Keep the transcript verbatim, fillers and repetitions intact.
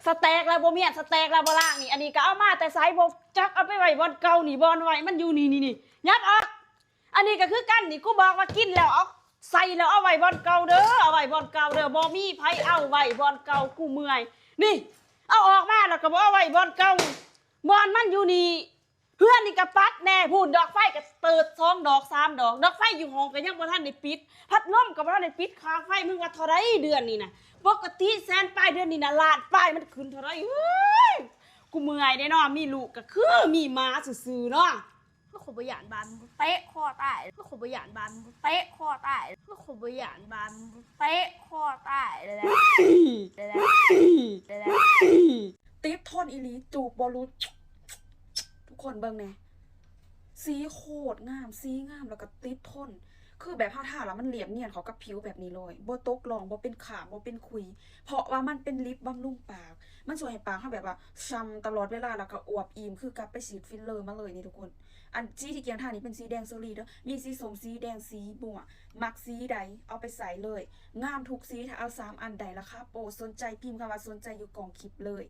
สแต็กแล้วบ่เมียน สแต็กแล้วบ่ล้างนี่ อันนี้ก็เอามาแต่ไสบ่จัก เอาไปไว้บ่อนเก่านี่ บ่อนไว้มันอยู่นี่นี่นี่ ยับออก อันนี้ก็คือกันนี่ กูบอกว่ากินแล้วเอาใส่แล้วเอาไว้บ่อนเก่าเด้อ เอาไว้บ่อนเก่าเด้อ บ่มีไผเอาไว้บ่อนเก่า กูเมื่อย นี่ เอาออกมาแล้วก็บ่เอาไว้บ่อนเก่า บ่อนมันอยู่นี่ เฮือนนี่ก็ปัดแน่ พู้นดอกไฟก็เปิดสองดอกสามดอก ดอกไฟอยู่ห้องก็ยังบ่ทันได้ปิด พัดลมก็บ่ทันได้ปิด ค่าไฟมึงว่าเท่าใดเดือนนี่นะ ปกติแสนปลาย เดือนนี่นะล้านปลาย มันขึ้นเท่าใด เฮ้ย กูเมื่อยเด้เนาะ มีลูกก็คือมีหมาซื่อๆเนาะ มันขบยานบานมันเตะคอตายมันขบยานบานมันเตะคอตายมันขบยานบานมันเตะคอตายเลยแหละเลยแหละเลยแหละ ติดทนอีหลีจูบบ่หลุด ทุกคนเบิ่งแหน่สีโคตรงาม สีงามแล้วก็ติดทน คือแบบเฮาทาแล้วมันเรียบเนียนเข้ากับผิวแบบนี้เลยบ่ตกร่องบ่เป็นคราบบ่เป็นขุย เพราะว่ามันเป็นลิปบำรุงปาก มันช่วยให้ปากเฮาแบบว่าฉ่ำตลอดเวลาแล้วก็อวบอิ่มคือกลับไปฉีดฟิลเลอร์มาเลยนี่ทุกคน อันสีที่เกียงทานี่เป็นสีแดงเชอรี่เด้อ มีสีส้มสีแดงสีม่วงมักสีใดเอาไปใส่เลย งามทุกสีถ้าเอาสามอันได้ราคาโปรสนใจพิมพ์คำว่าสนใจอยู่กล่องคลิปเลย